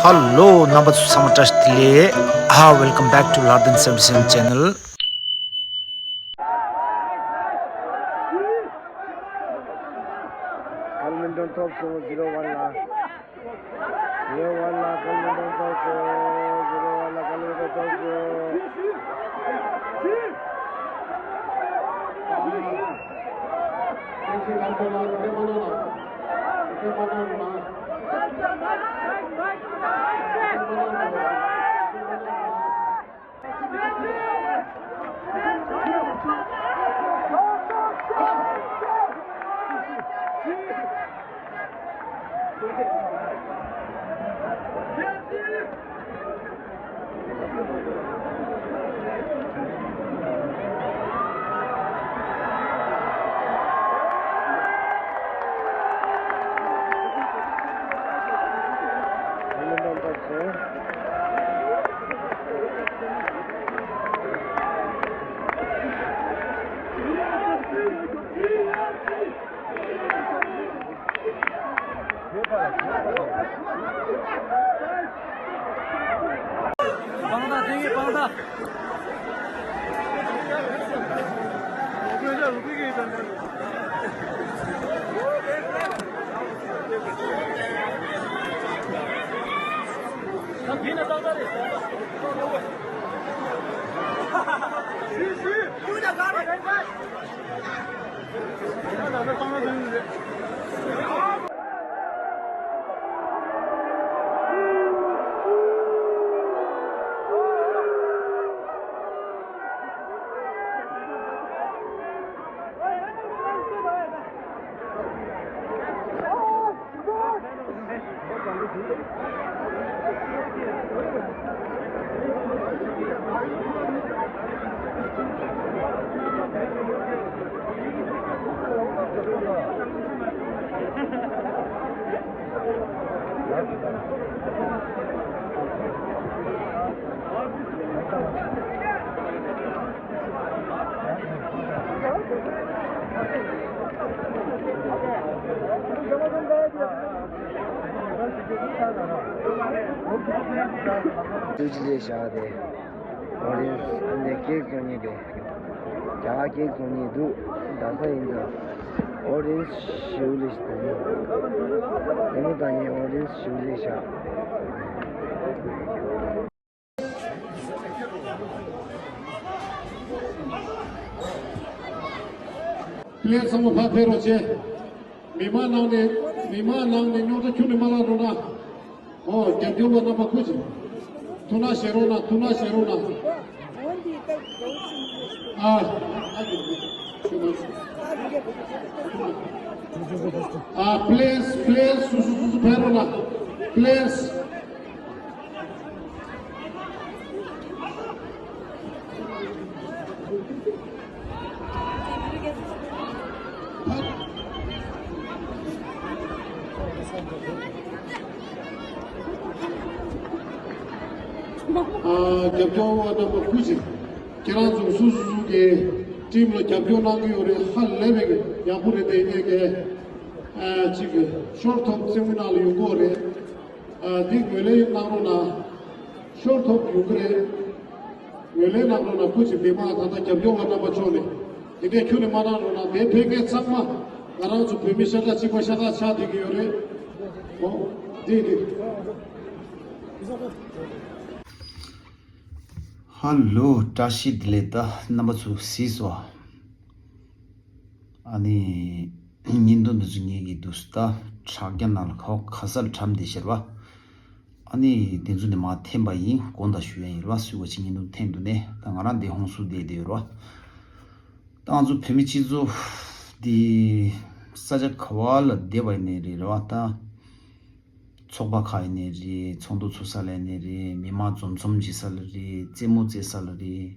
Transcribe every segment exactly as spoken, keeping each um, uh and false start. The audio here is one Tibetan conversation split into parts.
Hello, རྣམ་པ་ཚོ་ཚང་མ་བཀྲ་ཤིས་བདེ་ལེགས། Ah, welcome back to Lardin seventy-seven channel. Badminton top zero one ལ། Zero one ལ་Badminton top zero one ལ་Badminton top ཏུ་ཅི་ལས་བཞག་སྟེ། ཨོ་རེན་ནས་ཀེག་བཙོང་མཁན་དེ། རྒྱ་གར་ཀེག་བཙོང་མཁན་འདུག་རྡ་ས་ཡིན་ཙང་། ཨོ་རེན་ཞིའུ་ལས་ཞིག་དང་། དེ་མོ་དང་ངས་ཨོ་རེན་ཞིའུ་ལས་བཞག་ཀླད་ཚང་མ་ཕར་ཕེབས་རོགས་བྱེད། མི་མང་ནང་ནས་མི་མང་ནང་ནས་རྙོག་དྲ་ཁྱོན་ནས་མ་ལངས་རོགས་གནང་། ཨོ་རྒྱབ་སྐྱོར་བ་རྣམ་པ་སྐུ་མཁྱེན། ཐུགས་སྣང་བཞེས་རོགས་གནང་། ཐུགས་སྣང་བཞེས་རོགས་གནང་། ཨ། ཨ། པི་ལིས། པི་ལིས། སོ་སོ་སོ་སོ་ཕེབས་རོགས་གནང་། པི་ལིས། ཨ། རྒྱབ་སྐྱོར་བ་རྣམ་པ་སྐུ་མཁྱེན། ཁྱེད་རང་ཚོ་སོ་སོ་སོ་གི་ཊིམ་ལ་རྒྱབ་སྐྱོར་གནང་གི་ཡོད་རེད། ཧ་ལས་པའི་ཡག་པོ་རེད་དེ། ངས་གི་ཨ་གཅིག་གི་ཤོར་ཐོབ་རྩེད་མོ་ནང་ལ་ཡོང་གི་ཡོད་རེད། ཨ། འདི་ངོས་ལེན་གནང་རོགས་གནང་། ཤོར་ཐོབ་ཡོང་གི་རེད། ངོས་ལེན་གནང་རོགས་གནང་། སྐུ་མཁྱེན། མི་མང་ད་ལྟ་རྒྱབ་སྐྱོར་བ་རྣམ་པ་ཕྱོགས་ནས་དེ་འདྲས་ཁྱོན་ནས་མ་གནང་རོགས་གནང་། དེ་ཕེབས་མཁན་ཚང་མ་ང་རང་ཚོ་བོད་མི་ཤ་ཁྲག་གཅིག་པ་ཤ་སྟག་ཆགས་བསྡད་ཀྱི་ཡོད་རེད། འོ། འདི་འདི། ཧ་ལོ། བཀྲ་ཤིས་བདེ་ལེགས། ད་རྣམ་པ་ཚོ་གཟིགས་སོང་། ཨ་ནི་བརྙན་ཐུང་འདི་ཚོ་ངེད་ཀྱི་འདུག་ད་དྲ་རྒྱ་ནང་ལ་ཁ་ཁ་གསལ་བཀྲམ་བསྡད་ཤག་པ། ཨ་ནི་དེ་ཚོ་ནི་མར་འཐེན་པ་ཡིན། དགོངས་དག་ཞུ་ཡ་ཡིན་པ། སུས་ག་ཅིག་བརྙན་ཐུང་འཐེན་འདུག་ནས། ད་ང་རང་འདི་ཧོན་སུར་བསྡད་བསྡད་ཡོད་རེད་པ། ད་ང་ཚོ་བོད་མི་སྤྱི་ཚོགས་འདི་ས་ཆ་ག་བ་ལ་བསྡད་པ་ཡིན་ནའི་རེད་རེད་པ། ད་ཚོགས་པ་ཁག་ཡིན་ནའི་རེད། ཚོགས་འདུ་ཚོགས་ས་ལ་ཡིན་ནའི་རེད། མི་མང་འཛོམས་འཛོམས་བྱེད་ས་ལ་རེད། རྩེད་མོ་རྩེ་ས་ལ་རེད།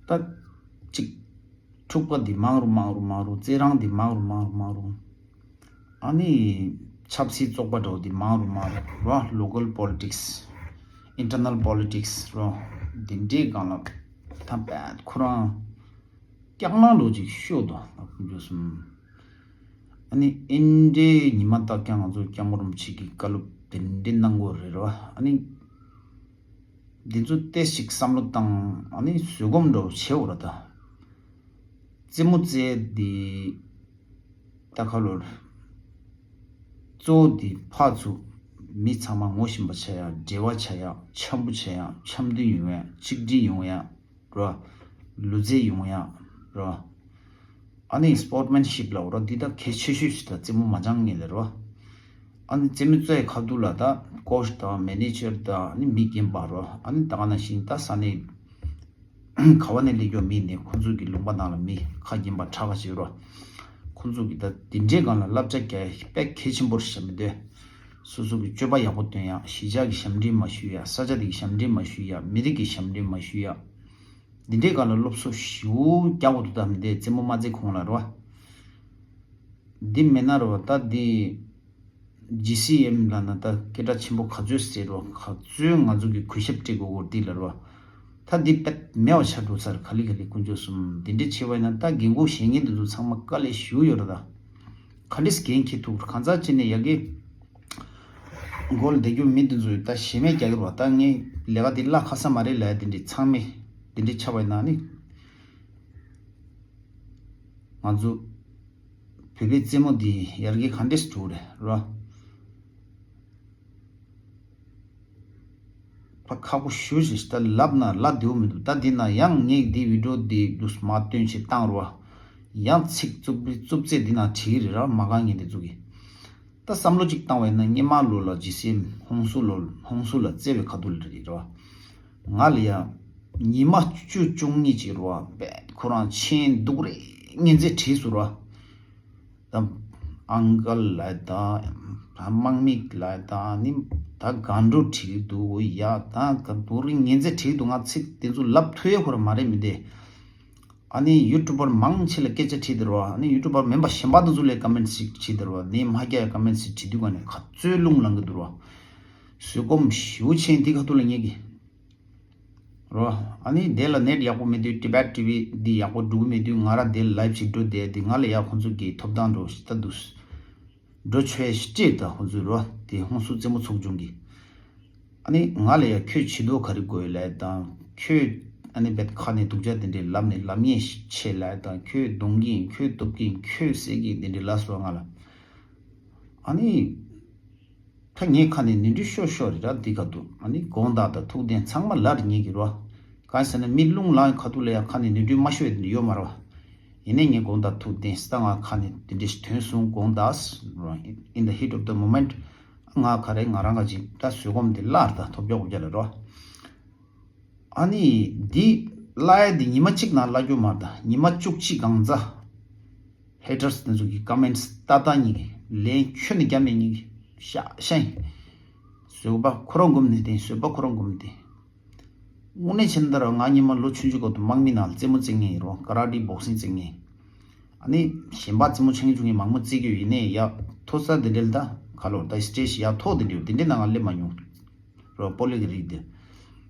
ད་གཅིག་འཁྲུག་པ་འདི་མང་རུ་མང་རུ་མང་རུ། རྩེད་རང་འདི་མང་རུ་མང་རུ་མང་རུ། ཨ་ནི་ཆབ་སྲིད་བཙོག་པ་འདྲ་བོ་འདི་མང་རུ་མང་རུ་རོ། Local politics, internal politics རོ། འདི་འདྲའི་སྒང་ལ་ད་བད་ཁོ་རང་སྐྱག་ལང་ལོ་ཅིག་ཤོད་དོ། ད་ཁོང་ཚོ་གསུམ། ཨ་ནི་ཨིན་འདྲའི་ཉི་མ་རྟགས་ཀྱང་ང་ཚོ་སྐྱབས་མགོན་རིན་པོ་ཆེ་གི་བཀའ་སློབ་དེ་འདྲའི་གནང་དགོས་རེད་ར། ཨ་ནི་འདི་ཚོ་ཏོག་ཙམ་བསམ་བློ་བཏང་། ཨ་ནི་བཟོད་སྒོམ་འདྲ་བོ་བྱེད་འོ་ར། ད་རྩེད་མོ་རྩེ་འདི་ད་ཁ་ལོར་གཙོ་བོ་འདི་ཕར་ཚུར་མི་ཚང་མ་ངོ་ཤེས་པ་བྱ་ཡ། འབྲེལ་བ་བྱ་ཡ། འཆམ་པོ་བྱ་ཡ། འཆམ་མཐུན་ཡོང་ཡ། གཅིག་སྒྲིལ་ཡོང་ཡ་ར། ལུས་རྩལ་ཡོང་ཡ་ར། ཨ་ནི་སྤོར་ཊི་མེན་ཤིབ་ལབ་ར། འདི་ད་གལ་ཆེ་ཤོས་ཤིག་ད་རྩེད་མོ་མ་སྦྱང་ངེས་ལ་ར། ཨ་ནི་རྩེད་མོ་རྩེ་ཡི་ཁ་ཐུག་ལ་ད་ཀོ་ཆི་དང་མེ་ནེ་ཇར་དང་ཨ་ནི་མི་རྒན་པ་ར། ཨ་ནི་ད་ག་ནང་བཞིན་ད་ས་གནས་ག་བ་ནས་སླེབས་མགྱོགས་མི་ནི་ཁོང་ཚོ་གི་ལུང་པ་ནང་ལ་མི་ཁ་རྒྱན་པ་ཁྲ་ཁ་ཞིག་ར། ཁོང་ཚོ་གི་ད་དེ་འདྲའི་སྒང་ལ་བསླབ་བྱ་རྒྱག་ཡ་དཔེ་གལ་ཆེན་པོ་རེད་བཤད་མི་འདོད། སོ་སོ་གི་སྤྱོད་པ་ཡག་པོ་སྟོན་ཡ། གཞིས་ཆགས་ཀྱི་ཞབས་འདྲེན་མ་ཞུ་ཡ། ས་ཆ་དེ་གི་ཞབས་འདྲེན་མ་ཞུ་ཡ། མི་རིགས་ཀྱི་ཞབས་འདྲེན་མ་ཞུ་ཡ། འདི་འདྲའི་སྒང་ལ་སློབ་གསོ་ཞེ་པོ་རྒྱག་དགོས་འདུག་ད་མི་འདི་རྩེད་མོ་མ་རྩེ་གོང་ལ་ར། འདི་མེད་ན་ར་ད་འདི་ཇི་སི་ཨེམ་ལབ་ན་ད་སྐད་གྲགས་ཆེན་པོ་ག་ཚོད་ཟེར་ར། ག་ཚོད་ང་ཚོ་གི་གུས་ཞབས་སྤྲད་དགོས་གོ་འདི་ལ་ར། ད་འདི་དཔེ་མེད་པ་ཆགས་འགྲོ་ས་རེད། ག་ལེ་ག་ལེ་དཀོན་མཆོག་གསུམ། འདི་འདྲའི་ཆེ་བ་ཡིན་ན་ད་རྒན་གོག་གཞོན་སྐྱེས་འདི་ཚོ་ཚང་མ་དཀའ་ལས་ཞེ་པོ་ཡོད་ར། ད་ག་འདྲས་འགན་འཁྱེར་ཐུབ། གང་ཟག་ཅིག་ནས་ཡ་གི་མགོ་ལ་བསྡད་རྒྱུ་མི་འདི་ཚོ་ད་ཞེ་མེད་རྒྱག་གི་རེད་པ། ད་ངས་ལས་ཀ་འདི་བརླག་ཁ་ས་མ་རེད་ལབ་ཡ་འདི་འདྲས་ཚང་མས་འདི་འདྲས་ཆགས་པ་ཡིན་ན་ནི། ང་ཚོ་བོད་པའི་རྩེད་མོ་འདི་ཡར་རྒྱས་ག་འདྲས་འགྲོ་གི་རེད་ར། ཕ་ཁག་པོ་ཞེ་པོ་ཞིག་ད་ལབ་ན་ལབ་བདེ་པོ་མི་འདུག་ད་འདི་ན་ཡང་ངས་འདི་བི་ཌི་ཡོ་འདི་འདུག་མ་སྟོན་ཆེད་བཏང་རོ། ཡང་ཚིག་རྩུབ་རྩུབ་ཚད་འདི་ན་བྲིས་རེད་ར། མ་གང་ངས་འདི་ཚོ་གི་ད་བསམ་བློ་གཅིག་བཏང་བ་ཡིན་ན། སྔོན་མ་ལོ་ལ་ཇི་སི་ཨེམ་ཧོན་སུར་ལོ་ཧོན་སུར་ལ་རྩེ་བའི་ཁ་ཐུག་ལ་རེད་ར། ང་ལ་ཡ་ཉི་མ་བཅུ་བཅུ་གཉིས་ཅིག་རོ། བས་ཁོ་རང་མཆན་སྡུག་རེ་ངན་ཚད་བྲིས་སོང་རོ། ད་ཨང་ཀལ་ལ་ད་དམག་མི་ལ་ད་ནི་ད་གང་འགྲོ་བྲིས་འདུག་ཡ། ད་ག་སྡུག་རེ་ངན་ཚད་བྲིས་འདུག་ང་ཚིག་དེ་ཚོ་ལབ་ཐུབ་ཡ་ཁོ་རང་མ་རེད་མི་འདི། ཨ་ནི་ཡུ་ཊུབ་པར་མང་ཆེ་ལ་སྐད་ཆ་དྲིས་དེ་རོ། ཨ་ནི་ཡུ་ཊུབ་པར་མིན་པ་གཞན་པ་དེ་ཚོ་ལས་ཀ་མེན་ཊི་ཞིག་བྲིས་དེ་རོ། ནི་མ་རྒྱག་ཡ་ཀ་མེན་ཊི་ཞིག་བྲིས་དུས་ག་ནས་ག་ཚོད་རླུང་ལངས་ཀྱི་འདུག་རོ། བཟོད་སྒོམ་ཞེ་པོ་ཆེན་འདི་ཁ་ཐུག་ལ་ངེད་ཀྱི་རོ། ཨ་ནི་དེ་ལ་ནེཊ་ཡག་པོ་མེད་དུས། ཊི་བེཊ་ཊི་ཝི་འདི་ཡག་པོ་འགྲོ་གི་མེད་དུས། ང་ར་དེ་ལའིབ་ཞིག་འགྲོ་བསྡད་དེ་ང་ལ་ཡ་ཁོང་ཚོ་གི་ཐོབ་ཐང་འགྲོ་ཞིག་ད་འདུག་འགྲོ་ཆོས་ཤིག་སྤྲད་ད་ཁོང་ཚོས་རོ། དེ་ཧོན་སུར་རྩེད་མོ་ཚོགས་ཆུང་གི། ཨ་ནི་ང་ལ་ཡ་ཁྱོད་བྱི་དོ་ག་རེ་དགོས་ཡོད་ལབ་དང་། ཁྱོད་ཨ་ནི་བེད་ཁ་ནས་སྡུག་ཅག་དེ་འདྲས་ལབ་ནས་ལབ་ཉེས་ཤིག་ཆེ་ལབ་དང་། ཁྱོད་རྡུང་གིན། ཁྱོད་གཏུབ་གིན། ཁྱོད་བསད་གིན་དེ་འདྲས་ལབ་སོང་ང་ལ། ཨ་ནི་ད་ངའི་ཁ་ནས་ནི་འདྲི་ཤོར་ཤོར་རེད་ར་འདི་ག་འདུག་ཨ་ནི་དགོངས་དག་དང་ཐུགས་བདེན་ཚང་མ་ལར་ཉེས་ཀྱི་རོ། གང་ཟེར་ན་མི་རླུང་ལངས་ཁ་ཐུག་ལ་ཡ་ཁ་ནས་ནི་འདྲི་མ་ཤོར་ཡ་དེ་འདྲ་ཡོད་མ་རེད་བ། ཡིན་ནའི་ངས་དགོངས་དག་ཐུགས་བདེན་ད་ང་ཁ་ནས་དེ་འདྲ་ཞིག་ཐོན་སོང་། དགོངས་དག་རོ། In the heat of the moment ང་ག་རེ་ང་རང་ག་ཅིག་ད་བཟོད་སྒོམ་དེ་བརླག་ད་ཐོབ་རྒྱག་དགོས་རྒྱ་ལ་རོ། ཨ་ནི་འདི་བརླག་ཡ་འདི་ཉི་མ་གཅིག་ནང་བརླག་རྒྱུ་མ་རེད་ད། ཉི་མ་བཅུ་གཅིག་གང་ཚ། ཧེ་ཊར་སི་དེ་ཚོ་གི་ཀོ་མེན་ཊི་ཏག་ཏག་ཉིད་ཀྱི་ལན་ཁྱོན་ནས་རྒྱབ་མེད་ཉིད་ཀྱི་ཤ་ཤ་ཡིན། བཟོད་པ་ཁོ་རང་སྒོམ་ནས་བསྟེན། བཟོད་པ་ཁོ་རང་སྒོམ་སྟེ། དངོས་གནས་བྱས་ན་ད་ར་ང་སྔོན་མ་ལོ་ཆུང་ཆུང་སྐབས་དུ་དམག་མི་ནང་ལ་རྩེད་མོ་རྩེ་མཁན་ཡིན་རོ། ཀ་ར་ཊི་བོག་སིང་རྩེ་མཁན། ཨ་ནི་གཞན་པ་རྩེད་མོ་ཆུང་ཆུང་གི་མང་མོ་རྩེ་གི་ཡོད། ཡིན་ནའི་ཡ་མཐོ་ས་དེ་འདྲ་ལ་ད་ག་ལོར་ད་སི་ཊེ་ཇི་ཡ་མཐོ་དེ་འདྲ་ཡོད། དེ་འདྲའི་ནང་ང་སླེབས་མ་མྱོང་། རོ་པོ་ལི་གི་རིགས་དེ།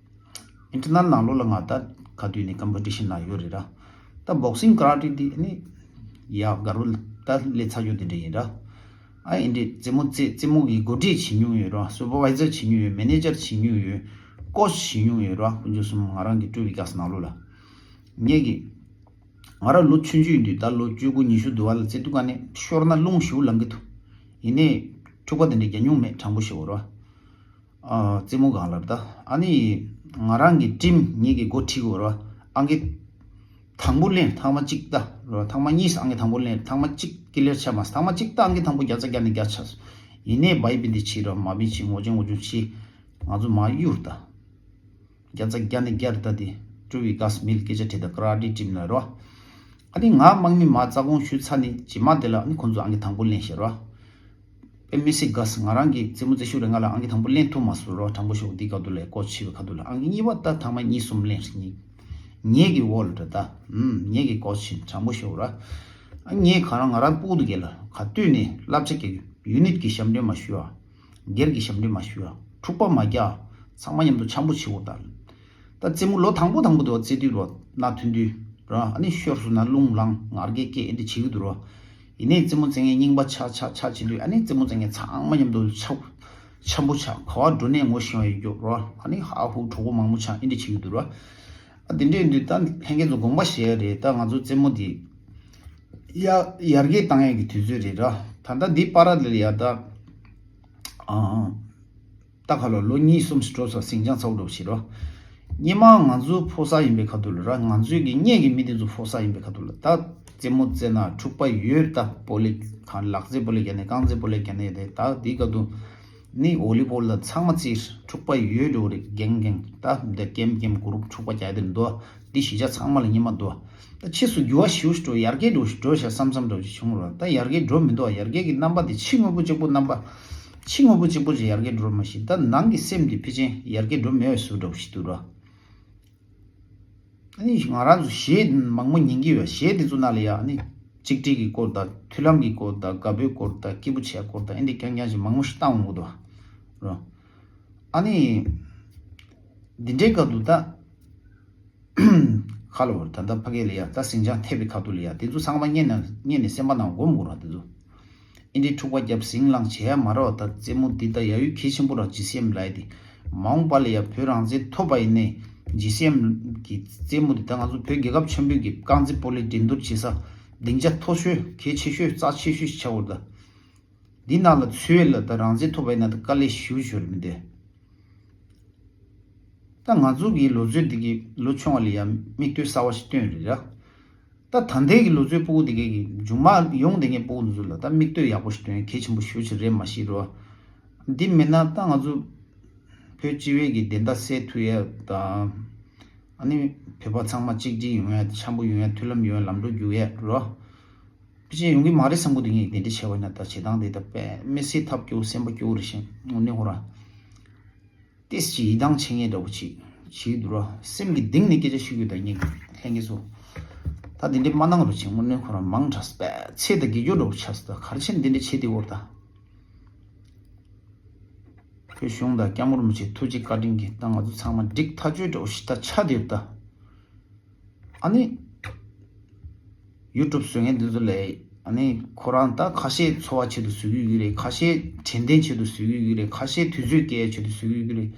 ཨིན་ཊར་ནལ་ནང་ལོགས་ལ་ང་ད་ག་དུས་ནས་ཀམ་པི་ཊི་ཤན་ནང་ཡོད་རེད་ར། ད་བོག་སིང་ཀ་ར་ཊི་དེ་ནི་ཡ་ག་རུ་ད་སླེབས་ཚར་རྒྱུ་དེ་འདྲ་ཡིན་ར། ཨ་ཨིན་འདྲའི་རྩེད་མོ་རྩེ་རྩེད་མོ་གི་འགོ་ཁྲིད་བྱེད་མྱོང་ཡོད་ར། སུ་པར་ཝའི་ཛར་བྱེད་མྱོང་ཡོད། མེ་ནེ་ཇར་བྱེད་མྱོང་ཡོད། ཀོ་ཆི་བྱེད་མྱོང་ཡོད་ར། དཀོན་མཆོག་གསུམ། ང་རང་གི་ཀྲུ་ཝི་ཀཱས་ནང་ལོགས་ལ། ངས་གི་ང་རང་ལོ་ཆུང་ཆུང་ཡིན་དུས་ད་ལོ་བཅུ་དགུ་ཉི་ཤུ་དུ་བ་ལ་རྩེ་དུས་ག་ནས་ཤོར་ན་རླུང་ཞེ་པོ་ལངས་ཀྱི་འདུག་ཡིན་ནའི་འཁྲུག་པ་དེ་འདྲ་རྒྱག་མྱོང་མེད། དྲང་པོ་ཞུ་དགོས་ར། ཨ་རྩེད་མོ་སྒང་ལ་ད་ཨ་ནི་ང་རང་གི་ཊིམ་ངེད་ཀྱི་འགོ་ཁྲིད་དགོས་ར། ཨང་ཀི་དང་པོ་ལེན། ཐེངས་མ་གཅིག་ད་ར། ཐེངས་མ་གཉིས་ཨང་ཀི་དང་པོ་ལེན། ཐེངས་མ་གཅིག་ཀི་ལེར་ཆགས་མ་སོང་། ཐེངས་མ་གཅིག་ད་ཨང་ཀི་དང་པོ་བརྒྱ་ཆ་བརྒྱ་ནས་བརྒྱ་ཆགས་སོང་། ཡིན་ནའི་བའི་བི་འདི་བྱེད་ར། མ་བི་བྱེད། ངོ་ཅན་ངོ་ཅུང་བྱེད། ང་ཚོ་མ་གཡུར་ད། བརྒྱ་ཆ་བརྒྱ་ནས་བརྒྱ་རེད་ད། དེ་ཀྲུ་ཝི་ཀཱས་མིལ་སྐད་ཆ་དྲིས་ད་ཀ་ར་ཊི་ཊིམ་ལ་རོ། ཨ་ནི་ང་དམག་མི་མ་རྩ་དགོངས་ཞུས་ཚར་ནས་རྗེས་མ་དེ་ལ་ཨ་ནི་ཁོང་ཚོ་ཨང་ཀི་དང་པོ་ལེན་ཤེས་རོ། དཔེ་མི་སྲིད་དགའ་སོང་། ང་རང་གི་རྩེད་མོ་རྩེ་ཤུགས་རེད། ང་ལ་ཨང་ཀི་དང་པོ་ལེན་ཐུབ་མ་སོང་རོ། དྲང་པོ་ཞུ་འདི་ག་དུ་ལས་ཀོ་ཆི་བའི་ཁ་ཐུག་ལ་ཨང་ཀི་གཉིས་པ་ད་ཐེངས་མ་གཉིས་གསུམ་ལེན་ངེད་ཀྱི་འོག་ལ་རེད་ད། ཨུམ་ངེད་ཀྱི་ཀོ་ཆི་དྲང་པོ་ཞུ་ར། ཨ་ངས་ག་རང་ང་རང་སྤུ་གུ་དུ་གལ་ལ་ག་དུས་ནས་བསླབ་བྱ་རྒྱག་གི་ཡུ་ནིཊ་གི་ཞབས་འདྲེན་མ་ཞུ་ཨ། སྒེར་གྱི་ཞབས་འདྲེན་མ་ཞུ་ཡ། འཁྲུག་པ་མ་རྒྱག་ཚང་མ་མཉམ་དུ་འཆམ་པོ་བྱེད་འོ་ད། ད་རྩེད་མོ་ལོ་དང་པོ་དང་པོ་དུ་བ་རྩེ་དུས་རོ་སྣ་ཐོན་དུས་རོ། ཨ་ནི་ཤོར་སོང་ན་རླུང་ལངས་ངར་སྐད་སྐད་འདི་བྱེད་ཀྱི་འདུག་རོ། ཡིན་ནའི་རྩེད་མོ་རྩེ་མཁན་རྙིང་པ་ཆགས་ཆགས་ཆགས་བྱེད་དུས། ཨ་ནི་རྩེད་མོ་རྩེ་མཁན་ཚང་མ་མཉམ་དུ་འཆམ་འཆམ་པོ་ཆགས། ག་བ་འགྲོ་ནས་ངོ་ཤེས་པ་ཡོད་རྒྱུ་རོ། ཨ་ནི་ཧ་ཧུ་གྲོགས་པོ་མང་པོ་ཆགས། ཨིན་དེ་བྱེད་ཀྱི་འདུག་རོ། ཨ་དེ་འདྲ་ཡིན་དུས་ད་ལྷན་རྒྱས་ཚོ་དགོངས་པ་བཞེས་ཡ་རེད། ད་ང་ཚོ་རྩེད་མོ་འདི་ཡ་ཡར་རྒྱས་བཏང་ཡ་གི་དུས་ཚོད་རེད་ར། ད་ལྟ་འདི་པ་ར་ལེལ་ཡ་ད་ཨ། ད་ག་ལོ་ལོ་གཉིས་གསུམ་ཞིག་འགྲོ་ས་ཟིང་ཆ་ཚ་པོ་འགྲོ་བཞིན་རོ། སྔོན་མ་ང་ཚོ་ཕོ་གསར་ཡིན་པའི་ཁ་ཐུག་ལ་ར། ང་ཚོའི་གི་སྔོན་གྱི་མི་དེ་ཚོ་ཕོ་གསར་ཡིན་པའི་ཁ་ཐུག་ལ། ད་རྩེད་མོ་རྩེ་ན་འཁྲུག་པ་ཡོད། ད་སྤོ་ལོ་གང་ལག་རྩེད་སྤོ་ལོ་རྒྱག་ནས་རྐང་རྩེད་སྤོ་ལོ་རྒྱག་ནས་རེད། ད་འདི་སྐབས་དུ་ནི་ཝོ་ལི་བོལ་ལ་ཚང་མ་རྩེད། འཁྲུག་པ་ཡོད་འགྲོ་རེད། རྒན་རྒན་ད་འདི་ཀེམ་ཀེམ་གུ་རུབ་འཁྲུག་པ་རྒྱག་དེར་འདུག་འདི་གཞིས་ཆགས་ཚང་མ་ལ་སྔོན་མ་འདུག་ད་ཕྱིས་སུ་འགྱུར་བ་ཞིག་འགྲོ། ཡར་རྒྱས་འགྲོ་འགྲོ་ཤག་བསམ་བསམ་འདྲ་བོ་ཞིག་བྱུང་རོགས། ད་ཡར་རྒྱས་འགྲོ་མི་འདུག་ཡར་རྒྱས་ཀྱི་རྣམ་པ་དེ་ཕྱི་དངོས་པོ་གཅིག་པུ་རྣམ་པ། ཕྱི་དངོས་པོ་གཅིག་པུ་ཞིག་ཡར་རྒྱས་འགྲོ་མ་ཤེས། ད་ནང་གི་སེམས་དེ་ཕལ་ཆེར་ཡར་རྒྱས་འགྲོ་མེད་པའི་བཟོ་འདྲ་བོ་ཞིག་འདུག་ར། ཨ་ནི་ང་རང་ཚོ་གཞས་མང་པོ་ཉན་གྱི་ཡོད། གཞས་དེ་ཚོ་ནང་ལ་ཡ་ཨ་ནི་གཅིག་སྒྲིལ་གྱི་སྐོར་དང་། མཐུན་ལམ་གྱི་སྐོར་དང་། དགའ་པོའི་སྐོར་དང་། སྐྱིད་པོ་བྱེད་སྐོར་དང་། ཨེ་འདི་རྐྱང་རྐྱང་ཞིག་མང་པོ་ཞིག་བཏང་འོང་གི་འདུག་ར། ཨ་ནི་འདི་འདྲའི་སྐབས་དུ་ད། ཁ་ལོ་བར་ད་ལྟ་ཕ་གི་ལ་ཡ་ད་ཟིང་ཆ་ཐེབས་པའི་ཁ་ཐུག་ལ་ཡ་དེ་ཚོ་ཚང་མ་སྔོན་ནས་སྔོན་ནས་སེམས་པ་ནང་སྒོམ་དགོས་ར། དེ་ཚོ་ཨིན་དྲི་འཁྲུག་པ་རྒྱབ་ཟིང་ལངས་བྱེད་ཡ་མ་རེད་བ། ད་རྩེད་མོ་འདི་ད་ཡ་ཡུལ་གལ་ཆེན་པོ་ར། ཇི་སི་ཨེམ་ལབ་ཡ་དེ་མ་འོངས་པ་ལ་ཡ་བོད་རང་བཙན་ཐོབ་པ་ཡིན་ནའི་ཇི་སི་ཨེམ་གི་རྩེད་མོ་འདི་ད་ང་ཚོ་བོད་རྒྱལ་ཁབ་ཆེན་པོའི་གི་རྐང་རྩེད་སྤོ་ལོའི་འགྲན་བསྡུར་བྱེད་ས་སྡིངས་ཆ་མཐོ་ཤོས་གལ་ཆེ་ཤོས་རྩ་ཆེ་ཤོས་ཤིག་ཆགས་ཡོད་རེད། ད་འདི་ནང་ལ་ཚུད་ཡ་ལ་ད་རང་བཙན་ཐོབ་པ་ཡིན་ན་ད་དཀའ་ལས་ཞེ་པོ་ཅིག་ཡོད་རེད་མི་འདུག་ད་ང་ཚོ་གི་ལོ་ཚོད་འདི་གི་ལོ་ཆུང་བ་ལ་ཡང་མིག་ལྟོས་གསར་བ་ཞིག་སྟོན་རེད་ར། ད་ད་ལྟའི་གི་ལོ་ཚོད་སྤུ་གུ་འདི་གའི་གི་མཇུག་མ་ཡོང་བསྡད་མཁན་སྤུ་གུ་འདི་ཚོ་ལ་ད་མིག་ལྟོས་ཡག་པོ་ཞིག་སྟོན་གལ་ཆེན་པོ་ཞེ་པོ་ཅིག་རེད་མ་གཞི་རོ། འདི་མེད་ན་ད་ང་ཚོ་བོད་སྤྱི་བའི་གི་བདེན་མཐའ་གསལ་ཐུབ་ཡ་དང་། ཨ་ནི་བོད་པ་ཚང་མ་གཅིག་སྒྲིལ་ཡོང་ཡ། འཆམ་པོ་ཡོང་ཡ། མཐུན་ལམ་ཡོང་ཡ། ལམ་འགྲོ་རྒྱུག་ཡ་རོ། ཕལ་ཆེར་ཡོང་གི་མ་རེད་བསམ་གི་འདུག་ངས་དེ་འདྲ་བྱས་པ་ན་ད་བྱེད་སྟངས་དེ་ད་དཔེ་མི་སྲིད་ཐབས་སྐྱོ་བོ་སེམས་པ་སྐྱོ་བོ་རེད་ཤིང་། དངོས་གནས་ཁོ་རང་ཏིས་ཅིག་ཡིད་ཐང་ཆད་མཁན་འདྲ་བོ་ཅིག་བྱེད་ཀྱི་འདུག་ར། སེམས་ཀྱི་གཏིང་ནས་སྐད་ཆ་ཤོད་ཀྱི་ད་ངས་ལྷན་རྒྱས་ཚོ། ད་དེ་འདྲ་མ་གནང་རོགས་བྱེད། དངོས་གནས་ཁོ་རང་མང་དྲགས་པས། ཚད་དང་བརྒྱད་སྐྱོར་འདྲ་བོ་ཆགས་སོང་། ད་ག་རེ་བྱས་ནས་དེ་འདྲ་བྱེད་དེ་འོར་ད། བོད་གཞུང་དང་སྐྱབས་མགོན་རིན་པོ་ཆེ་ཐུགས་རྗེ་བཀའ་དྲིན་གྱིས་ད་ང་ཚོ་ཚང་མ་འགྲིག་ཐག་ཆོད་འདྲ་བོ་ཞིག་ད་ཆགས་བསྡད་ཡོད་ད། ཨ་ནི་ཡུ་ཊུབ་བཟོ་མཁན་འདི་ཚོ་ལས། ཨ་ནི་ཁོ་རང་ད་ཁ་ཤས་འཚོ་བ་ཆེད་དུ་བཟོ་གི་ཡོད་རེད། ཁ་ཤས་དྲན་རྟེན་ཆེད་དུ་བཟོ་གི་ཡོད་རེད། ཁ་ཤས་དུས་ཚོད་སྐྱེལ་ཆེད་དུ་བཟོ་གི་ཡོད་རེད།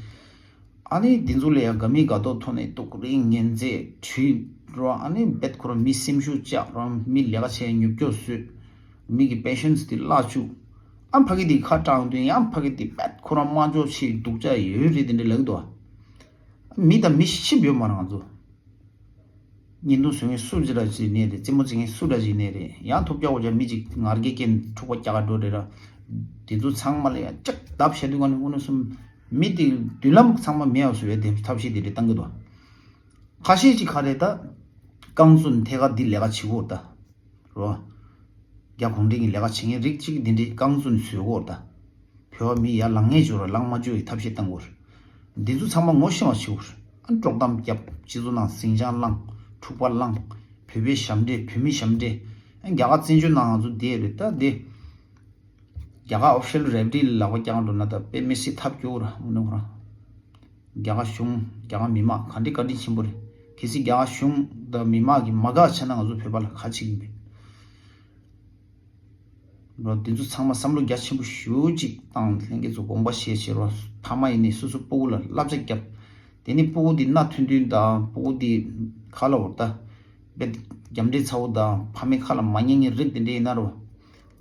ཨ་ནི་འདི་ཚོ་ལ་ཡང་དགའ་མི་དགའ་མདོག་ཐོག་ནས་སྡུག་རུས་ངན་རྫས་བྲིས་རོགས། ཨ་ནི་རྦད་ཁོ་རང་མི་སེམས་ཤུགས་བཅག་རོགས། མི་ལས་ཀ་བྱས་མྱུར་སྐྱོབ་བཟོས། མི་གི་པེ་ཤེན་སི་དེ་བརླག་བཅུག་ཨ་ཕ་གི་དེ་ཁ་དྲངས་དུས་ཡང་ཕ་གི་དེ་རྦད་ཁོ་རང་དམའ་འཇོག་བྱེད། སྡུག་ཅག་ཡོད་རེད། དེ་འདྲ་ལབ་ཀྱི་འདུག་མི་དང་མི་ཤི་བ་ཡོད་མ་རེད་ང་ཚོ། བརྙན་ཐུང་བཟོ་མཁན་སུ་ཅིག་ར་ཅིག་ནས་རེད། རྩེད་མོ་རྩེ་མཁན་སུ་འདྲ་ཅིག་ནས་རེད། ཡང་ཐོབ་རྒྱག་འོ་ཅག་མི་ཅིག་ངར་སྐད་སྐད་འཁྲུག་པ་རྒྱག་ག་འགྲོ་རེད་ར། དེ་ཚོ་ཚང་མ་ལ་ཡང་ལྕགས་བརྡབ་བྱས་དུས་ག་ནས་དངོས་གནས་སུ་མི་དེ་མདུན་ལམ་ཚང་མ་མེད་པ་བཟོ་བའི་དེ་ཐབས་ཤེས་དེ་འདྲ་བཏང་གི་འདུག་ཁ་ཤས་ཅིག་ག་རེ་ད་རྐང་བཙུན་ཐད་ཀར་འདི་ལས་ཀ་བྱེད་ཀྱི་ཡོད་ད། རོ། རྒྱ་གུང་ཁྲན་གྱི་ལས་ཀ་བྱེད་མཁན་རིགས་གཅིག་འདི་འདྲའི་རྐང་བཙུན་བཟོས་ཀྱི་ཡོད་ད། བོད་པ་མི་ཡར་ལངས་མཁན་བྱོས་ར། ལངས་མ་བཅུག་པའི་ཐབས་ཤེས་བཏང་དགོས་རེད། འདི་ཚོ་ཚང་མ་ངོ་ཤེས་པ་བྱེད་དགོས་རེད། ཨ་ནི་དཀྲོག་གཏམ་བརྒྱབ། སྤྱི་ཚོགས་ནང་ཟིང་ཆ་བསླངས། འཁྲུག་པ་བསླངས། བོད་པའི་ཞབས་འདྲེན། བོད་མི་ཞབས་འདྲེན། ཨ་ནི་རྒྱ་གར་བཙན་བྱོལ་ནང་ང་ཚོ་བསྡད་རེད་ད་འདི། རྒྱ་གར་ཨོ་ཕི་ཤལ་རེ་བ་རི་ལ་ལག་པ་བརྐྱངས་འགྲོ་ན་ད་དཔེ་མི་སྲིད་ཐབས་སྐྱོ་བོ་ར། དངོས་གནས་ཁོ་རང་། རྒྱ་གར་གཞུང་། རྒྱ་གར་མི་མང་ག་འདྲའི་བཀའ་དྲིན་ཆེན་པོ་རེད། གལ་སྲིད་རྒྱ་གར་གཞུང་དང་མི་མང་གིས་མ་དགའ་བྱས་ན་ང་ཚོ་བོད་པ་ལ་ག་བྱེད་ཀྱི་ཡིན་པས། རོ། འདི་ཚོ་ཚང་མ་བསམ་བློ་རྒྱ་ཆེན་པོ་ཞེ་པོ་ཅིག་བཏང་། ལྷན་རྒྱས་ཚོ་དགོངས་པ་བཞེས་བྱས་རོ། ཕ་མ་ཡིན་ནའི་སོ་སོ་སྤུ་གུ་ལ་བསླབ་བྱ་བརྒྱབ། དེ་ནི་སྤུ་གུ་འདི་མནའ་མཐུན་མཐུན་དང་། སྤུ་གུ་འདི་ག་ལབ་དགོས་རེད་ད། རྦད་རྒྱབ་འདྲེ་ཚ་བོ་དང་། ཕ་མའི་ཁ་ལ་མ་ཉན་མཁན་རིགས་དེ་འདྲ་ཡིན་ན་རོ།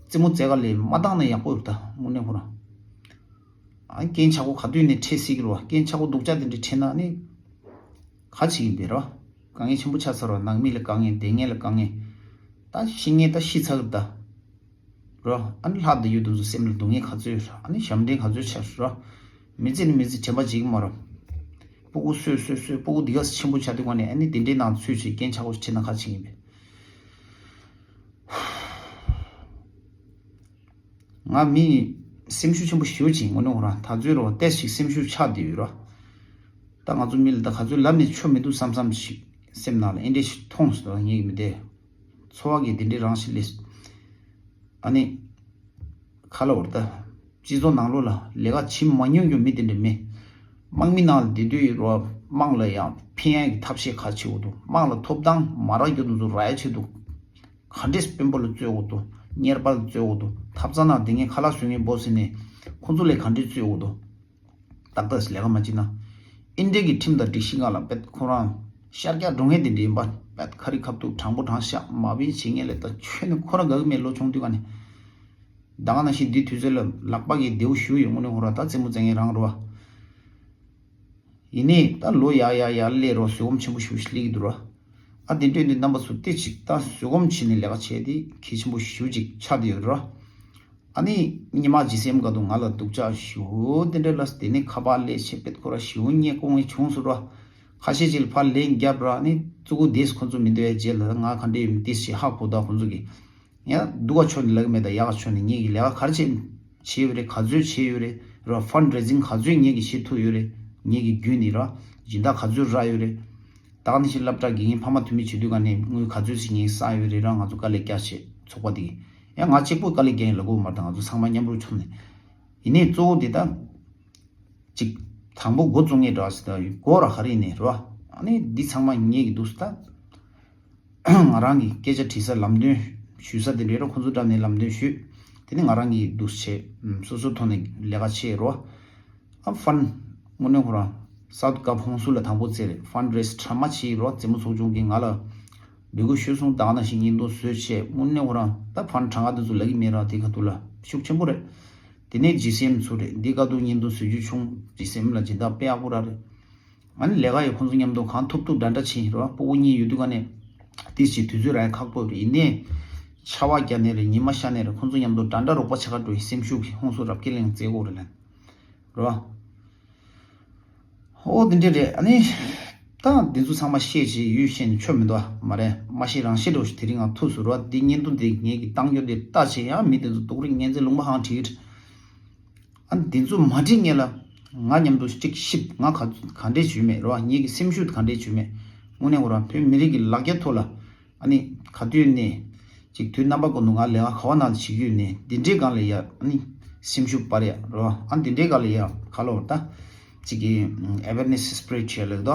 རྩེད་མོ་རྩེ་ག་ལ་མ་བཏང་ན་ཡག་པོ་རེད་ད། དངོས་གནས་ཁོ་རང་། ཨ། རྐྱེན་ཆག་སྒོ་ག་དུས་ནས་འཕྲད་སྲིད་ཀྱི་རེད་བ། རྐྱེན་ཆག་སྒོ་སྡུག་ཅག་དེ་འདྲ་འཕྲད་ན་ནི་ག་བྱེད་ཀྱི་ཡིན་པས་རེད་བ། དཀའ་ངལ་ཆེན་པོ་ཆགས་ཚར་བ། ནང་མི་ལ་དཀའ་ངལ། སྡོད་མཁན་ལ་དཀའ་ངལ། ད་ཤི་མཁན་ད་ཤི་ཚར་གི་རེད་ད། རེད་བ། ཨ་ནི་ལྷག་བསྡད་ཡོད་དུས་སུ་སེམས་ལ་སྡུག་བསྔལ་ག་ཚོད་ཡོད་རེད། ཨ་ནི་ཞབས་འདྲེན་ག་ཚོད་བྱས་རེད་བ། མི་ཚེ་ནི་མི་ཚེ་དྲན་པ་བརྗེད་ཀྱི་མ་རེད། སྤུ་གུ་གསོས་གསོས་གསོས། སྤུ་གུ་འདི་ག་ཚོད་ཆེན་པོ་ཆགས་དུས་ག་ནས་ཨ་ནི་དེ་འདྲའི་ནང་ཚུད་བྱས་རྐྱེན་ཆག་སྒོ་ཞིག་འཕྲད་ན་ག་བྱེད་ཀྱི་ཡིན་པས། ང་མི་སེམས་ཤུགས་ཆེན་པོ་ཞེ་པོ་ཅིག་ཡིན། དངོས་གནས་ཁོ་རང་ད་གཟོད་རོ་ཏོག་ཙམ་སེམས་ཤུགས་ཆག་བསྡད་ཡོད་ར། ད་ང་ཚོ་མི་ལ་ད་ག་ཚོད་ལབ་ནས་ཆོ་མི་འདུག་བསམ་བསམ་ཞིག་སེམས་ནང་ལ་ཨེ་འདྲས་ཞིག་མཐོང་སོང་། ད་ངེད་ཀྱི་མི་དེ་འཚོ་བ་གི་དེ་འདྲའི་རང་བཞིན་ལས། ཨ་ནི་ག་ལབ་དགོས་རེད་ད། སྤྱི་ཚོགས་ནང་ལོགས་ལ་ལས་ཀ་བྱེད་མ་མྱོང་མྱོང་མི་དེ་འདྲ་མེད། དམག་མི་ནང་ལ་བསྡད་དུས་རོ། དམག་ལ་ཡང་ཕན་ཡག་གི་ཐབས་ཤེས་ག་བྱེད་དགོས་འདུག་དམག་ལ་ཐོབ་ཐང་མ་རག་རྒྱུ་དེ་ཚོ་རག་ཡག་ཆེད་དུ་ག་འདྲས་དཔོན་པོ་ལ་རྩོད་དགོས་འདུག་གཉེར་པ་ལ་རྩོད་འོག་ཏུ་ཐབ་ཚང་ནང་དེ་ངས་ཁ་ལག་བཟོ་མཁན་འབོ་ཟིན་ནས་ཁོང་ཚོ་ལས་ག་འདྲས་རྩོད་འོག་ཏུ། ཏག་ཏག་ལས་ཀ་མ་བྱེད་ན། ཨིན་འདྲེ་གི་ཁྲིམས་དང་སྒྲིག་གཞི་སྒང་ལ་བེད་ཁོ་རང་ཤར་རྒྱག་འགྲོ་མཁན་དེ་འདྲ་ཡིན་པ། བེད་ཁ་རི་ཁ་ཐུག་དྲང་པོ་དྲང་བཞག་མ་བིན་བྱེད་མཁན་ལས་ད་ཆོས་ནི་ཁོ་རང་དགའ་གི་མེད་ལོ་ཆུང་དུས་ག་ནས། ད་ག་ནང་བཞིན་འདི་དུས་ཚོད་ལ་ལག་པ་གི་རྡེའུ་ཞུ་ཡོད་དངོས་གནས་ཁོ་རང་ད་རྩེད་མོ་རྩེ་མཁན་རང་རེད་བ། ཡིན་ནའི་ད་ལོ་ཡར་ཡར་ཡར་སླེབས་རོགས་བཟོད་སྒོམ་ཆེན་པོ་ཞེ་པོ་ཞིག་སླེབས་ཀྱི་འདུག་ར། ཨ་དེ་འདྲས་འདི་རྣམ་པ་ཚོ་ཏེ་ཅིག་ད་བཟོད་སྒོམ་བྱས་ནས་ལས་ཀ་བྱས་ཏེ་གལ་ཆེན་པོ་ཞེ་པོ་ཅིག་ཆགས་བསྡད་ཡོད་ར། ཨ་ནི་ཉི་མ་ཇི་སེམས་ག་དུ་ང་ལ་སྡུག་ཅག་ཞེ་པོ་དེ་འདྲས་ལ་དེ་ནས་ཁ་པར་སླེབས་བྱས་པེད་ཁོ་ར་ཞེ་པོ་བརྙས་སྐོང་བའི་བྱུང་སོང་ར། ཁ་ཤས་ཅིག་ལ་ཕར་ལན་བརྒྱབ་ར། ཨ་ནི་གཙོ་བོ་དེས་ཁོ་ཚོ་མི་འདོད་ཡ་རྗེས་ལ་ང་ག་འདྲས་ཡོད་མི་ཏེ་ཞེ་ཧ་གོ་ད་ཁོ་ཚོ་གི། ཡང་སྡུག་ག་ཕྱོགས་ནས་ལབ་ཀྱི་མེད་ད། ཡག་ག་ཕྱོགས་ནས་ངེད་ཀྱིས་ལས་ཀ་ག་རེ་བྱས་བྱས་ཡོད་རེད། ག་ཚོད་བྱས་ཡོད་རེད་ར། ཕན་རེ་ཛིང་ག་ཚོད་ངེད་ཀྱིས་བྱེད་ཐུབ་ཡོད་རེད། ངེད་ཀྱི་བརྒྱུད་ནས་ར། སྦྱིན་བདག་ག་ཚོད་རག་ཡོད་རེད། ད་ག་ནང་བཞིན་སློབ་གྲྭ་དགེ་རྒན་ཕ་མ་འཐུས་མི་བྱེད་དུས་ག་ནས་དངུལ་ག་ཚོད་ཞིག་ངེད་ཀྱིས་བསགས་ཡོད་རེད་ར། ང་ཚོ་དཀའ་ལས་རྒྱག་བྱས་ཚོགས་པ་འདི་གིས། ཡང་ང་གཅིག་པོ་དཀའ་ལས་རྒྱག་ཡིན་ལབ་དགོས་མ་རེད་ད། ང་ཚོ་ཚང་མ་མཉམ་རུབ་བྱུང་ནས། ཡིན་ནའི་གཙོ་བོ་འདི་ད། ཅིག་དང་པོ་འགོ་བཙུགས་ངེས་འདྲ་ཞིག་ད་ཡོད་སྒོ་ར་ག་རེ་ཡིན་ནའི་ར། ཨ་ནི་འདི་ཚང་མ་ངེད་ཀྱི་འདུག་ད། ང་རང་གི་སྐད་ཆ་དྲི་ས་ལམ་སྟོན་ཞུ་ས་དེ་འདྲའི་རོ། ཁོང་ཚོ་འགྲམ་ནས་ལམ་སྟོན་ཞུས། དེ་ནི་ང་རང་གི་འདུག་བྱས། སོ་སོའི་ཐོག་ནས་ལས་ཀ་བྱས་རོ། ཨ་ཕན། དངོས་གནས་ཁོ་རང་སའུཐ་ཀབ་ཧོང་སུ་ལ་དང་པོ་བཙལ་རེད། ཕན་རེ་སི་གྲ་མ་བྱས་རོ། རྩེད་མོ་ཚོགས་ཆུང་གིས་ང་ལ་འབོད་སྐུལ་ཞུས་སོང་། ད་ག་ནང་བཞིན་བརྙན་ཐུང་བཟོས་བྱས། དངོས་གནས་ཁོ་རང་ད་ཕན་གྲངས་ཀ་དེ་ཚོ་ལབ་ཀྱི་མེད་ར། དེ་ཁ་ཐུག་ལ་ཤུགས་ཆེན་པོ་རེད། དེ་ནས་ཇི་སི་ཨེམ་ཚོ་རེད། འདི་ག་དུ་བརྙན་ཐུང་བཟོ་རྒྱུ་བྱུང་། ཇི་སི་ཨེམ་ལ་སྦྱིན་བདག་དཔེ་ཡག་པོ་རག་རེད། ང་ནི་ལས་ཀ་ཡི་ཁོང་ཚོ་མཉམ་དུ་གང་ཐུབ་ཐུབ་འདྲ་འདྲ་བྱེད་ཡིན་རོ། སྤུ་གུ་གཉིས་ཡོད་དུས་ག་ནས་ཏིས་ཀྱི་དུས་ཚོད་རག་ཡ་ཁག་པོ་རེད། ཡིན་ནའི་ཆར་པ་བརྒྱབ་ནས་རེད། ཉི་མ་ཤར་ནས་རེད། ཁོང་ཚོ་མཉམ་དུ་འདྲ་འདྲ་རོགས་པ་བྱེད་ག་འགྲོ་ཡི་སེམས་ཤུགས་ཀྱི་ཧོང་སུ་རབ་སྐྱེ་ལེང་རྩེ་གོ་རེད་ལན་རོ། ཨོ་དེ་འདྲས་རེད། ཨ་ནི་ད་འདི་ཚོ་ཚང་མ་བཤད་བྱས་ཡུལ་བཤད་ནས་ཆོ་མི་འདུག་ཨ། མ་རེད། མ་བཤད་རང་བཤད་འགྲོ་ཞིག་དེ་རིང་ང་ཐུག་སུ་རོ། འདི་བརྙན་ཐུང་འདི་ངེད་ཀྱི་བཏང་རྒྱུ་འདི་ལྟ་བྱས་ཡང་མི་འདི་ཚོ་སྡུག་རིགས་ངན་ཚེ་ལུང་པ་ཧང་བྲིས་ཀྱི་རེད། ཨ་ནི་འདི་ཚོ་མ་བྲིས་ངེད་ལ་ང་མཉམ་དུ་གཅིག་ཤིབ་ང་ག་ག་འདྲས་བྱུས་མེད་རོ། ངེད་ཀྱི་སེམས་ཤུགས་ག་འདྲས་བྱུས་མེད། དངོས་གནས་ཁོ་རང་བོད་མི་རིགས་ཀྱི་ལ་རྒྱ་ཐོག་ལ། ཨ་ནི་ག་དུས་ནས་ཅིག་དུས་རྣམ་པ་ཀུན་ཏུ་ང་ལས་ཀ་ག་བ་ནང་ལ་བྱེད་ཀྱི་ཡོད་ནས་འདི་འདྲའི་སྒང་ལ་ཡ་ཨ་ནི་སེམས་ཤུགས་སྤར་ཡ་རོ། ཨ་འདི་འདྲའི་སྒང་ལ་ཡ་ག་ལོར་ད་ཅིག་གི་ཨེ་ཝེར་ནེ་སི་སི་པི་རེ་ཌི་བྱས་ལེགས་དོ།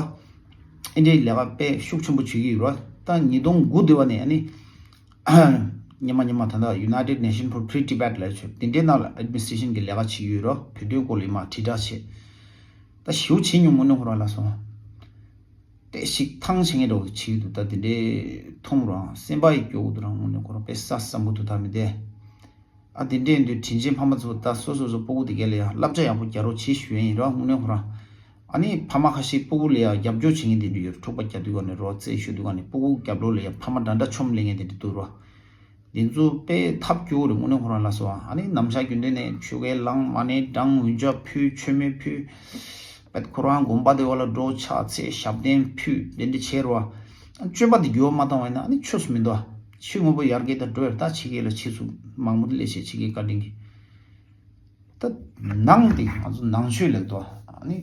ཨིན་འདྲའི་ལས་ཀ་དཔེ་ཤུགས་ཆེན་པོ་བྱེད་ཀྱི་ཡོད་རོ། ད་ཉིས་སྟོང་དགུ་དུས་བ་ནས་ཨ་ནི་ཉི་མ་ཉི་མ་ད་ལྟ་United Nation for Free Tibet ལ་ཆོས་འདི་འདྲའི་ནང་ལ་ཨེཌ་མི་ནི་སི་ཊེ་ཤན་གྱི་ལས་ཀ་བྱེད་ཀྱི་ཡོད་རོ། བོད་དོན་སྐོར་ལ་མ་དྲིལ་བསྒྲགས་བྱེད། ད་ཞེ་པོ་བྱེད་མྱོང་དངོས་གནས་ཁོ་རང་ལ་སོང་། ཏེ་ཞིག་ཐང་ཆེ་ངེས་འགྲོ་གི་ཆེ་འདུག་ད་དེ་འདྲའི་མཐོང་རང་སེམས་པ་ཡི་སྐྱོ་བོ་འདུག་རང་ངོ་ནས་ཁོ་རང་དཔེ་ས་བསམ་པོ་འདུག་ད་མི་དེ། ཨ་དེ་འདྲའི་འདུག་དྲིན་ཆེན་ཕ་མ་ཚོ་ད་སོ་སོ་སོ་སྤུ་གུ་དེ་གས་ལ་ཡང་བསླབ་བྱ་ཡག་པོ་རྒྱག་རོགས་བྱེད་ཞུ་ཡིན་རང་ངོ་ནས་ཁོ་རང་། ཨ་ནི་ཕ་མ་ཁ་ཤས་སྤུ་གུ་ལ་ཡང་རྒྱབ་སྐྱོར་བྱེད་མཁན་དེ་འདྲ་ཡོད། འཁྲུག་པ་རྒྱག་དུས་ག་ནས་རོགས་རྩེད་ཞུ་དུས་ག་ནས་སྤུ་གུ་རྒྱབ་ལོགས་ལ་ཡང་ཕ་མ་འདྲ་འདྲ་ཆོམ་ལེན་མཁན་དེ་འདྲ་འདུག་རོགས། འདི་ཚོ་དཔེ་ཐབས་སྐྱོ་བོ་རེད་དངོས་གནས་ཁོ་རང་ལ་སོ། ཨ་ནི་ནམ་ཞག་རྒྱུན་ལྡན་ནས་ཆོ་གའི་ལངས་མ་ཎི་བགྲང་འུན་ཆ་ཕུལ་མཆོད་མེ་ཕུལ། པད་ཁོ་རང་དགོན་པ་དེ་བ་ལ་འགྲོ་ཕྱག་འཚལ་ཞབས་བརྟན་ཕུལ་དེ་འདྲ་བྱས་རོ། སྤྱོད་པ་དེ་འགྱུར་བ་མ་བཏང་བ་ཡིན་ན་ཨ་ནི་ཆོས་སུ་མི་འདུག་ཕྱི་དངོས་པོ་ཡར་རྒྱས་དང་འགྲོ་ཡར་ད་ཕྱི་རྒྱལ་ལ་ཕྱིས་སུ་མང་པོ་སླེབས་བྱས་ཕྱི་རྒྱལ་བཀའ་དྲིན་གྱིས། ད་ནང་དེ་ང་ཚོ་ནང་ཆོས་ལབ་དོ། ཨ་ནི་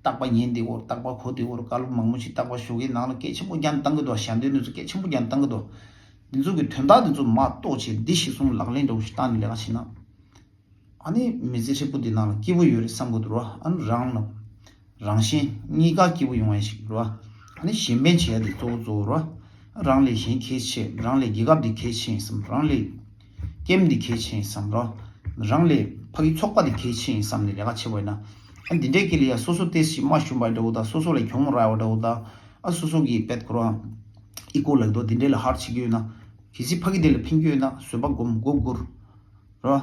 རྟག་པ་ཉན་དེ་བོར་རྟག་པ་གོ་དེ་བོར་བཀའ་སློབ་མང་པོ་ཞིག་རྟག་པ་ཞོགས་ཀའི་ནང་ལ་སྐད་ཆེན་པོ་རྒྱག་བཏང་གི་འདུག་ཞལ་འདོན་དེ་ཚོ་སྐད་ཆེན་པོ་རྒྱག་བཏང་གི་འདུག་འདི་ཚོ་གི་དོན་དག་འདི་ཚོ་མ་རྟོགས་བྱས་འདི་ཤི་སོང་ལག་ལེན་འདྲ་བོ་ཞིག་བཏང་ནས་ལས་ཀ་བྱེད་ན། ཨ་ནི་མི་ཚེ་ཧྲིལ་པོ་འདི་ནང་ལ་སྐྱིད་པོ་ཡོད་རེད་བསམ་གི་འདུག་རོ། ཨ་ནི་རང་ལ་རང་གཞན་གཉིས་ཀ་སྐྱིད་པོ་ཡོང་ཡ་ཞིག་རོ། ཨ་ནི་གཞན་ཕན་བྱེད་ཡ་དེ་གཙོ་བོ་གཙོ་བོ་རོ། རང་ལས་གཞན་གལ་ཆེ། རང་ལས་རྒྱལ་ཁབ་འདི་གལ་ཆེ་ཡིན་བསམ། རང་ལས་ཀེམ་འདི་གལ་ཆེ་ཡིན་བསམ་རོ། རང་ལས་ཕ་གི་ཚོགས་པ་འདི་གལ་ཆེ་ཡིན་བསམ་ནས་ལས་ཀ་བྱེད་པ་ཡིན་ན། ཨ་འདི་འདྲའི་སྐད་ལ་ཡ་སོ་སོ་ཏེ་སི་མ་ཞུམ་པ་འདྲ་བོ་དང་སོ་སོ་ལ་གྱོང་རག་པ་འདྲ་བོ་དང་། ཨ་སོ་སོ་གི་པད་ཁོ་རང་ཨི་ཀོ་ལག་དོ་འདི་འདྲའི་ལ་ཧར་བྱེད་ཀྱི་ཡོད་ན། གལ་སྲིད་ཕ་གི་འདི་ལ་ཕན་གྱི་ཡོད་ན་བཟོད་པ་སྒོམ་མགོ་སྒུར་རོ།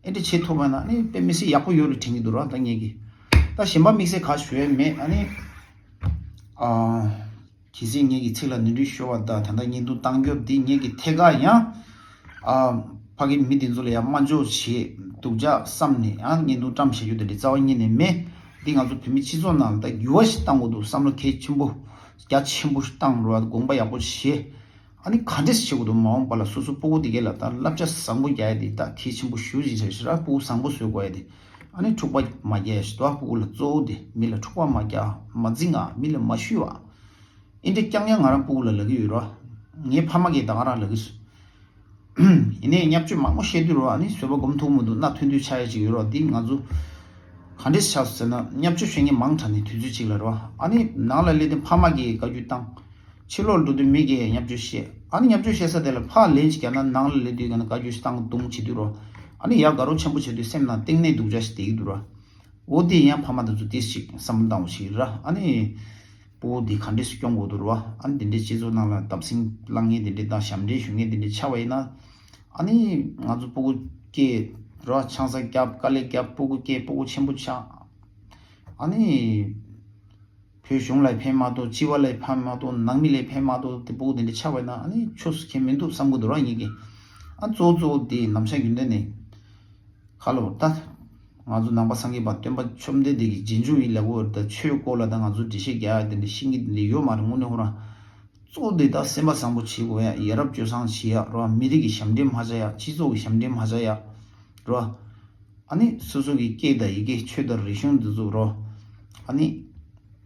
ཨེ་འདྲ་བྱེད་ཐུབ་པ་ན་ནི་དཔེ་མི་སྲིད་ཡག་པོ་ཡོད་རེད་དྲན་གྱི་འདུག་ར་ད་ངེད་ཀྱིས། ད་གཞན་པ་དམིགས་བསལ་ག་ཞུ་ཡས་མེད། ཨ་ནི་ཨ་གལ་སྲིད་ངེད་ཀྱི་ཚིག་ལ་ནོར་འཁྲུལ་ཤོར་བ་དང་ད་ལྟ་བརྙན་ཐུང་བཏང་རྒྱུ་འདི་ངེད་ཀྱི་ཐད་ཀར་ཡང་ཨ་ཕ་གི་མི་འདི་ཚོ་ལ་ཡང་དམའ་འཇོག་བྱེད་སྡུག་ཅག་བསམ་ནས་ཡང་བརྙན་ཐུང་བཀྲམ་བཞག་རྒྱུ་དེ་འདྲ་རྩ་བ་ཉིད་ནས་མེད། འདི་ང་ཚོ་བོད་མི་སྤྱི་ཚོགས་ནང་ལ་ད་འགྱུར་བ་ཞིག་བཏང་དགོས་འདུག་བསམ་བློ་གལ་ཆེན་པོ་རྒྱ་ཆེན་པོ་ཞིག་བཏང་རོགས་དགོངས་པ་ཡག་པོ་བཞེས། ཨ་ནི་ག་འདྲས་བྱེད་དགོས་འདུག་མ་འོངས་པ་ལ་སོ་སོ་སྤུ་གུ་དེ་གས་ལ་ད་བསླབ་བྱ་བཟང་པོ་རྒྱག་ཡ་དེ་ད་གལ་ཆེན་པོ་ཞུ་ཞིག་རེད་ཤི་ར། སྤུ་གུ་བཟང་པོ་བཟོ་དགོས་ཡ་དེ། ཨ་ནི་འཁྲུག་པ་མ་རྒྱག་ཡ་ཞིག་འདུག་སྤུ་གུ་ལ་གཙོ་བོ་དེ་མི་ལ་འཁྲུག་པ་མ་རྒྱག་མ་འཛིང་ང་མི་ལ་མ་ཞུས་བ། ཨེ་འདྲས་རྐྱང་རྐྱང་ང་རང་སྤུ་གུ་ལ་ལབ་ཀྱི་ཡོད་ར། ངའི་ཕ་མ་གིས་ད་ག་རང་ལབ་ཀྱི་སོང་། ཡིན་ནའི་བརྙས་བཅོས་མང་པོ་བཤད་དུས་རོ། ཨ་ནི་བཟོད་པ་སྒོམ་ཐུབ་མི་འདུག་སྣ་ཐོན་དུས་ཆགས་ཡ་ཅིག་ཡོད་རོ། འདི་ང་ཚོ་ག་འདྲས་ཆགས་སོང་ཟེར་ན་བརྙས་བཅོས་བཤད་མཁན་མང་དྲགས་ནས་དུས་ཚོད་ཅིག་ལ་རོ། ཨ་ནི་ནང་ལ་སླེབས་དུས་ཕ་མ་གིས་བཀའ་བཀྱོན་བཏང་། ཕྱི་ལོགས་འགྲོ་དུས་མི་གིས་བརྙས་བཅོས་བཤད། ཨ་ནི་ཉམ་ཆུང་བཤད་ས་དེ་ལ་ཕར་ལན་ཅིག་རྒྱག་ན་ནང་ལ་སླེབས་དུས་ག་ན་བཀའ་བཀྱོན་ཞིག་བཏང་རྡུང་བྱེད་དུས་རོ། ཨ་ནི་ཡ་དགའ་རོགས་ཆེན་པོ་བྱེད་དུས་སེམས་ནང་གཏིང་ནས་སྡུག་ཅག་ཞིག་བསྡད་ཀྱི་འདུག་ར། འོ་དེ་ཡང་ཕ་མ་དེ་ཚོ་ཏིས་ཅིག་བསམ་བློ་བཏང་བ་ཞིག་ར། ཨ་ནི་སྤུ་གུ་དེ་ག་འདྲས་སུ་སྐྱོང་དགོས་འདུག་ར། ཨ་ནི་དེ་འདྲས་སྤྱི་ཚོགས་ནང་ལ་བརྡབ་གསིག་བསླང་མཁན་དེ་འདྲས་དང་ཞབས་འདྲེན་ཞུ་མཁན་དེ་འདྲས་ཆགས་པ་ཡིན་ན། ཨ་ནི་ང་ཚོ་སྤུ་གུ་སྐྱེས་ར། ཆང་ས་བརྒྱབ། དཀའ་ལས་བརྒྱབ། སྤུ་གུ་སྐྱེས། སྤུ་གུ་ཆེན་པོ་ཆགས། ཨ་ནི་བོད་གཞུང་ལ་ཕན་མ་ཐོགས། སྤྱི་པ་ལ་ཕན་མ་ཐོགས། ནང་མི་ལ་ཕན་མ་ཐོགས། དེ་སྤུ་གུ་དེ་འདྲ་ཆགས་པ་ན་ཨ་ནི་ཆོས་སུ་ཁེལ་མི་འདུག་བསམ་གི་འདུག་ར་ངེད་ཀྱིས། ཨ་གཙོ་བོ་གཙོ་བོ་དེ་ནམ་ཞག་རྒྱུན་ལྡན་ནས་ཁ་ལོ་ད་ང་ཚོ་ནང་པ་སངས་རྒྱས་པ་སྟོན་པ་བཅོམ་ལྡན་འདས་ཀྱི་རྗེས་འཇུག་ཡིན་ལབ་དགོས་རེད། ད་ཆོས་སྐོར་ལ་ད་ང་ཚོ་འགྲེལ་བཤད་རྒྱག་ཡ་དེ་འདྲ་ཤེས་ཀྱི་དེ་འདྲ་ཡོད་མ་རེད། དངོས་གནས་ཁོ་རང་གཙོ་བོ་དེ་ད་སེམས་པ་བཟང་པོ་བྱེད་དགོས་ཡ། ཡ་རབས་སྤྱོད་བཟང་བྱེད་ཡ་ར། མི་རིགས་ཀྱི་ཞབས་འདྲེན་མ་བྱ་ཡ། སྤྱི་ཚོགས་ཀྱི་ཞབས་འདྲེན་མ་བྱ་ཡ་ར། ཨ་ནི་སོ་སོ་གི་སྐད་དང་ཡི་གེ་ཆོས་དང་རིག་གཞུང་འདི་ཚོ་རོ། ཨ་ནི་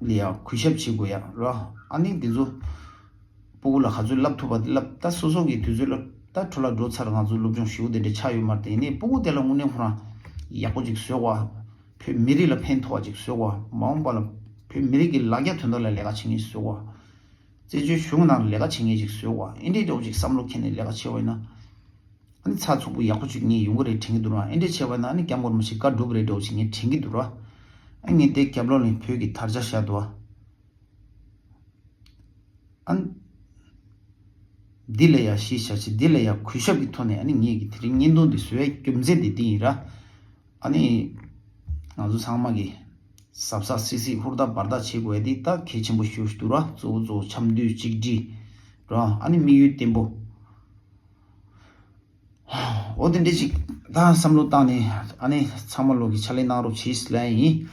ལ་ཡ་གུས་ཞབས་བྱེད་དགོས་ཡ་རོ། ཨ་ནི་འདི་ཚོ་སྤུ་གུ་ལ་ག་ཚོད་བསླབ་ཐུབ་པ་དེ་བསླབ། ད་སོ་སོ་གི་དུས་ཚོད་ལ་ད་འཕྲོ་བརླག་འགྲོ་ཚར། ང་ཚོ་སློབ་སྦྱོང་ཞུ་དེ་འདྲ་ཆགས་ཡོད་མ་རེད། དེ་ནས་སྤུ་གུ་དེ་ལ་དངོས་གནས་ཁོ་རང་ཡག་པོ་ཅིག་བཟོས་པ། བོད་མི་རིགས་ལ་ཕན་ཐོགས་པ་ཅིག་བཟོས་པ། མ་འོངས་པ་ལ་བོད་མི་རིགས་ཀྱི་ལ་རྒྱ་དོན་དག་ལ་ལས་ཀ་བྱེད་མཁན་ཞིག་བཟོས་པ། བཙན་བྱོལ་གཞུང་ནང་ལས་ཀ་བྱེད་མཁན་ཞིག་བཟོས་པ། ཨེ་འདྲའི་འདྲ་བོ་ཅིག་བསམ་བློ་འཁྱེར་ནས་ལས་ཀ་བྱས་པ་ཡིན་ན། ཨ་ནི་ཚགས་ཚུད་པོ་ཡག་པོ་ཅིག་ངས་ཡོང་གི་རེད་དྲན་གྱི་འདུག་ར། ཨེ་འདྲ་བྱས་པ་ན་ཨ་ནི་སྐྱབས་མགོན་རིན་པོ་ཆེ་བཀའ་སྒྲུབ་རེད་འདྲ་བོ་ཅིག་ངས་དྲན་གྱི་འདུག་ར། ཨ་ངས་དེ་རྒྱབ་ལོགས་ནས་བོད་ཀྱི་དར་ཆ་བཞག་འདུག་ཨ། ཨ་འདི་ལ་ཡ་གཞི་བཞག་བྱས། འདི་ལ་ཡ་གུས་ཞབས་ཀྱི་ཐོག་ནས་ཨ་ནི་ངས་ཀྱི་དེ་རིང་བརྙན་ཐུང་འདི་བཟོ་བའི་རྒྱུ་མཚན་དེ་འདི་ཡིན་ར། ཨ་ནི་ང་ཚོ་ཚང་མ་གི་གཟབ་གཟབ་སིག་སིག་ཧུར་ཐག་འབར་ཐག་བྱེད་དགོས་ཡ་འདི་ད་གལ་ཆེན་པོ་ཞེ་པོ་ཞིག་འདུག་ར། གཙོ་བོ་གཙོ་བོ་འཆམ་མཐུན་གཅིག་སྒྲིལ་ར། ཨ་ནི་དམིགས་ཡུལ་བརྟན་པོ། འོ་དེ་འདྲ་ཅིག་ད་བསམ་བློ་བཏང་ནས་ཨ་ནི་ཚང་མ་ལོག་གི་ཕྱག་ལས་གནང་རོགས་བྱེད་ཟེར་ལབ་ཡ་ཡིན།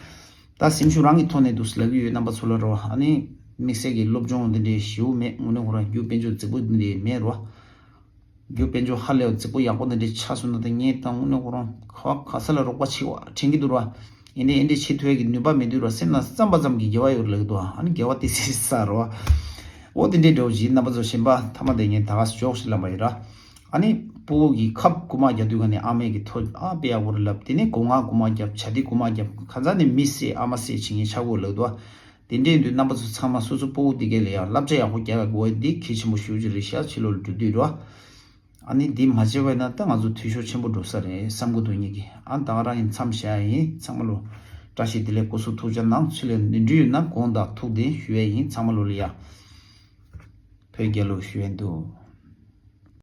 ད་སེམས་ཤུགས་རང་གི་ཐོག་ནས་འདུག་ཟེར་ལབ་ཀྱི་ཡོད། རྣམ་པ་ཚོ་ལ་རོ། ཨ་ནི་དམིགས་བསལ་གྱི་སློབ་སྦྱོང་འདི་འདྲའི་ཞེ་པོ་མེད། དངོས་གནས་ཁོ་རང་རྒྱུ་དཔལ་འབྱོར་རྫིག་པོ་འདི་འདྲའི་མེད་རོ། རྒྱུ་དཔལ་འབྱོར་ཧ་ལས་པ་རྫིག་པོ་ཡག་པོ་འདི་འདྲའི་ཆགས་སོང་ན་ད་ངས་ད་དངོས་གནས་ཁོ་རང་ག་ག་ས་ལ་རོགས་པ་བྱེད་པ་དྲན་གྱི་འདུག་ར། ཡིན་ནའི་ཨེ་འདྲའི་བྱེད་ཐུབ་ཡ་གི་ནུས་པ་མེད་དུས་ར། སེམས་ནང་བསམ་པ་ཙམ་གྱིས་དགེ་བ་ཡོད་རེད་ལབ་ཀྱི་འདུག་ཨ་ནི་དགེ་བ་དེ་སྲིད་ས་རོ། འོ་དེ་འདྲའི་འདྲ་བོ་ཞིག་རྣམ་པ་ཚོ་གཞན་པ་ཐ་མ་དེ་ངས་ད་ག་ཞོག་ཞིག་ལབ་པ་ཡིན་ར། ཨ་ནི་སྤུ་གུ་གི་ཁབ་རྐུ་མ་རྒྱག་དུས་ག་ནས་ཨ་མས་ཀྱི་ཐོ་ཨ་དཔེ་ཡག་པོ་རེད་ལབ། དེ་ནས་སྒོ་ང་རྐུ་མ་རྒྱབ། བྱ་དེ་རྐུ་མ་རྒྱབ། ཁ་སང་ནས་མི་བསད་ཨ་མ་བསད་བྱེད་མཁན་ཆགས་ཡོད་ལབ་འདུག་དེ་འདྲའི་དུས་རྣམ་པ་ཚོ་ཚང་མ་སོ་སོ་སྤུ་གུ་དེ་ག་ལ་ཡང་བསླབ་བྱ་ཡག་པོ་རྒྱག་དགོས་པ་འདི་གལ་ཆེན་པོ་ཞེ་པོ་ཅིག་རེད་ཤག་ཕྱི་ལོགས་ལ་འགྲོ་དུས་ར། ཨ་ནི་འདི་མ་བྱས་པ་ཡིན་ན་ད་ང་ཚོ་འཐུས་ཤོར་ཆེན་པོ་འགྲོ་ས་རེད་བསམ་གྱི་འདུག་ངེད་ཀྱིས། ཨ་ད་ག་རང་ཡིན། མཚམས་བཞག་ཡ་ཡིན། ཚང་མ་ལོ་བཀྲ་ཤིས་བདེ་ལེགས། སྐུ་གཟུགས་ཐུགས་ཅག་གནང་། ཚུར་ལ་ནོར་འཁྲུལ་ཡོད་ན་དགོངས་དག་ཐུགས་བདེན་ཞུ་ཡ་ཡིན། ཚང་མ་ལོ་ལ་ཡ་བོད་རྒྱལ་ལོ་ཞུ་ཡ་འདུག